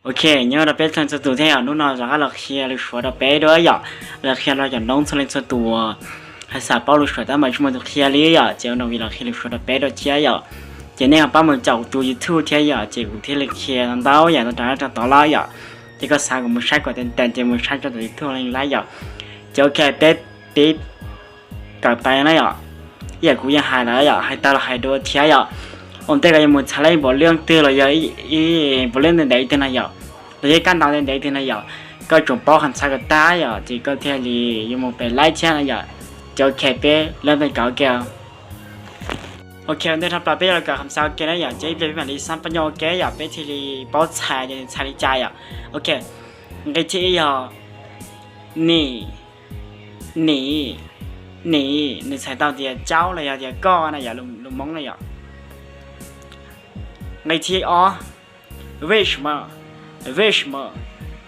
Ok, nyob rau peb txhua leej txhua tus thiab yom, hnub no rov qab los qhia lus Suav rau peb dua yom. Los qhia rau cov noob txhua leej txhua tus uas hais xav paub lus Suav tab mas tsis muaj tus qhia li yom, ces ua rau vim los qhia lus Suav rau peb dua thiab yom. Ces nej ho pab mus caum tus YouTube thiab yom, ces kuv thiaj li qhia ntau yam rau rau tod lawm yom. Ces koj xav kom mus saib kom tes tes ces mus saib rau tom YouTube li lawm yom. Ces ok, peb pib kawm pais na yom. Ib yam kuv yeej hais lawm yom, hais tag los hais dua thiab yom. Ua ntej koj yuav mus txhais lej npaum li twg los yog ib npaum li ntev ntev twg na yom, los yog kab ntau ntev ntev twg na yom, koj tsuas paub qhov ntxhais kom tag yom, ces koj thiaj li yuav mus pem laib thiab na yom. Ces ok, peb lab peb kawm ua ke. Ok, ua ntej thaj plaws peb yuav los kawm qhov ntxhais ua ke na yom, ces ib pliag peb mam li xab paj nyoj ua ke yom, peb thiaj li paub txhais tias nws txhais li cas yom. Ok, nqe thib ib yog nws, nws, nws, nws txhais tau tias caub los yog tias koj na yom, lus Hmoob na yom. Nqe thib ob, 为什么, 为什么,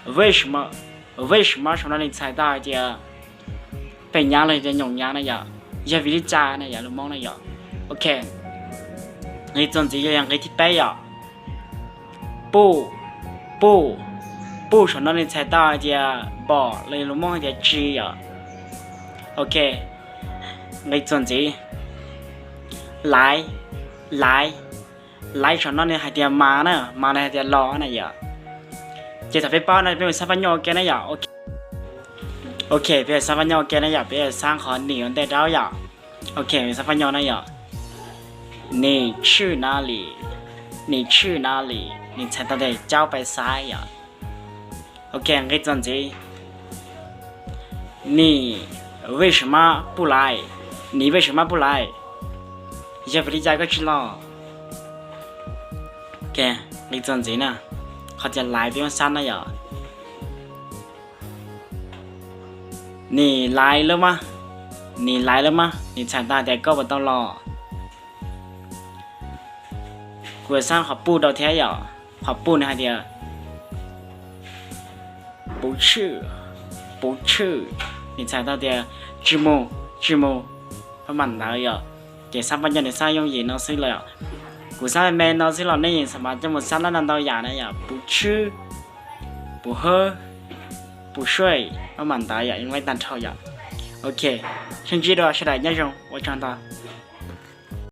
为什么, 为什么 saum no nws txhais tau hais tias pem nyab los yog tias nyoos nyab na yom, yog vim li cas na yom, lus Hmoob na yom. Ok, nqe txuas ntxiv yog nqe thib peb yom. Puj, puj, puj saum no nws txhais tau hais tias npaum los yog lus Hmoob hais tias tsis yom. Ok, nqe txuas ntxiv, laiv, laiv, laiv saum no nws hais tias mas na, mas los hais tias los na yom. Ces thaum peb paub no peb mus xab paj nyoj ua ke na yom. Ok, peb xab paj nyoj ua ke na yom, peb xab qhov nws ua ntej rau yom. Ok, xab paj nyoj na yom. 你去哪里, 你去哪里, nws txhais tau tias caub pais xaiv yom. Ok, nqe txuas ntxiv, 你为什么不来, 你为什么不来, yog vim li cas koj tsis los. Ok, nqe txuas ntxiv na, qhov tias laiv peb muab xab na yom. 你来了吗, 你来了吗, nws txhais tau tias koj puas tau los. Kuv xab qhov puj rau thiab yom, qhov puj nws hais tias 不去, 不去, nws txhais tau tias tsis mus, tsis mus, pab mam ntawd yom. Ces xab paj nyoj nws xab yooj yim no xwb los yom. Kuv xab me me no xwb los nej yeej xav mas coj mus xab lab ntau ntau yam na yom, 不吃, 不喝, 不睡, pab mam ntawd yom, yeej laib tag nrho yom. Ok, sib ntsib dua sawv daws nyob zoo, ua tsaug ntau.